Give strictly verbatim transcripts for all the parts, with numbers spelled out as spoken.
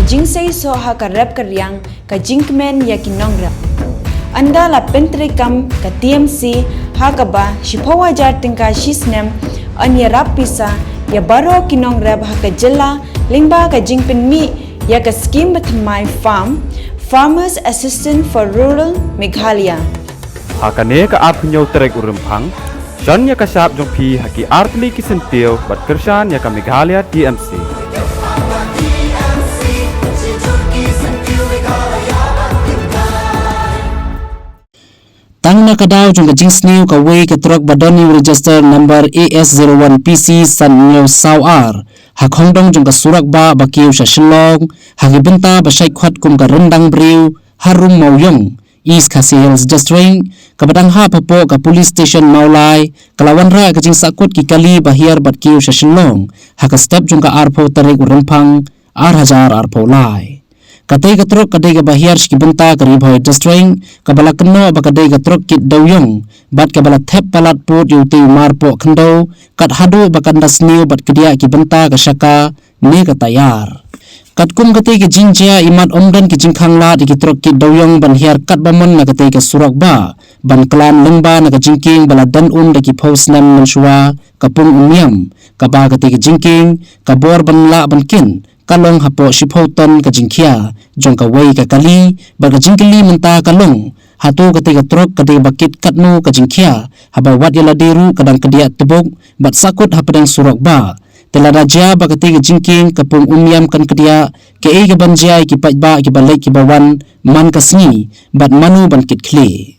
jingseisoh ha ka rep ka riang, ka jingkmen ïa ki nongrep. Ynda la pyntreikam ka T M C ha kaba shiphew hajar tyngka shi snem, yn ïarap pisa ïa baroh ki nongrep ha ka jylla lyngba ka jingpynmih ïa ka skhim bathymmai farm, Farmers Assistance for Rural Meghalaya. Ha kane ka arphew hynñiew tarik u Rymphang, shon ïa ka shap jong phi ha ki artylli ki syntiew bad kyrshan ïa ka Meghalaya T M C. Tang na ka daw jong ka jingsniew kawei ka trok ba don ïa u register number A S zero one P C san hynñiew saw ar, ha khongdong jong ka surok bah ba kiew sha Shillong, ha ki bynta ba shait khot kum ka Ryndang Briew, ha Rung Mawïong, East Khasi Hills District, kaba dang hap hapoh ka Police Station Mawlai, ka la wanrah ka jingsahkut ki kali ba hiar bad kiew sha Shillong, ha ka step jong ka arphew tarik u Rymphang, ar hajar arphew lai. Katei ka trok ka dei kaba hiar sha ki bynta ka Ri Bhoi District, kaba la kynnoh ba ka dei ka trok kit dewiong, bad kaba la thep palat pud ïa utei u mar poh khyndew, kat haduh ba kan da sniew bad kdiah ki bynta ka shaka, ne ka tayar. Katkum katei ka jingjia, imat ym don ki jingkhang lad ïa ki trok kit dewiong ban hiar katba mon na katei ka surok bah, ban khlaiñ lyngba na ka jingkieng ba la don um da ki phew snem mynshuwa, ka pung Umiam, kaba katei ka jingkieng, ka bor ban lah ban kin, ka long hapoh shiphew ton ka jingkhia jong kawei ka kali, bad ka jingkylli mynta ka long, hato katei ka trok ka dei ba kit katno ka jingkhia, haba wat ïa lade ruh ka dang kdiah tbuk, bad sahkut hapdeng surok bah. Te lada jia ba katei ka jingkieng ka pung Umiam kan kdiah, kaei kaban jia ïa ki paidbah kiba leit kiba wan man ka sngi, bad mano ban kit khlieh.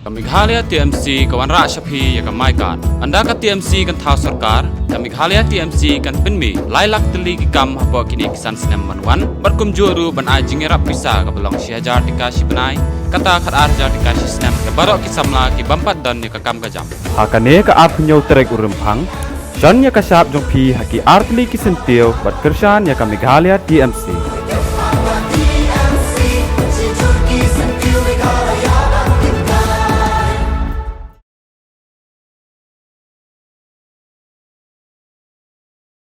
Ka Meghalaya T M C ka wanrah sha phi ïa ka My Card. Ynda ka T M C kan thaw sorkar, ka Meghalaya T M C kan pynmih lai lak tylli ki kam hapoh kine ki san snem ban wan, bad kumjuh ruh ban ai jingïarap pisa kaba long shi hajar tyngka shi bnai, kata khatar hajar tyngka shi snem, ïa baroh ki samla ki bym pat don ïa ka kam ka jam. Ha kane ka arphew hynñiew tarik u Rymphang, shon ïa ka shap jong phi ha ki artylli ki syntiew bad kyrshan ïa ka Meghalaya T M C.